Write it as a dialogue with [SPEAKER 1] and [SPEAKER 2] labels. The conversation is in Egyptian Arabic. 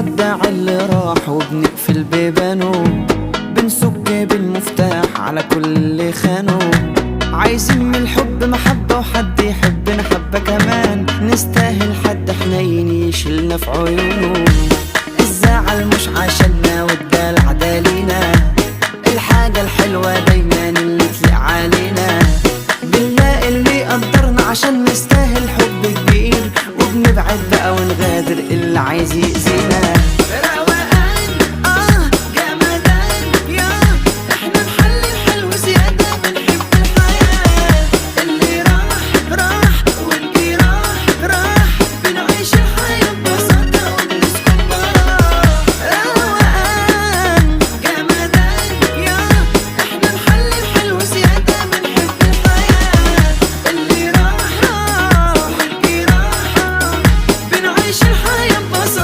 [SPEAKER 1] بنودع اللي راح وبنقفل بيبانه، بنسك بالمفتاح على كل اللي خانه. عايزين من الحب محبة وحد يحبنا حبة كمان، نستاهل حد حنين يشيلنا في عيونه. الزعل مش عشاننا والدلع ده لينا، الحاجة الحلوة دايما اللي تليق علينا. بنلاقي اللي قدرنا عشان نستاهل حب كبير، وبنبعد بقى ونغادر اللي عايز يأذينا.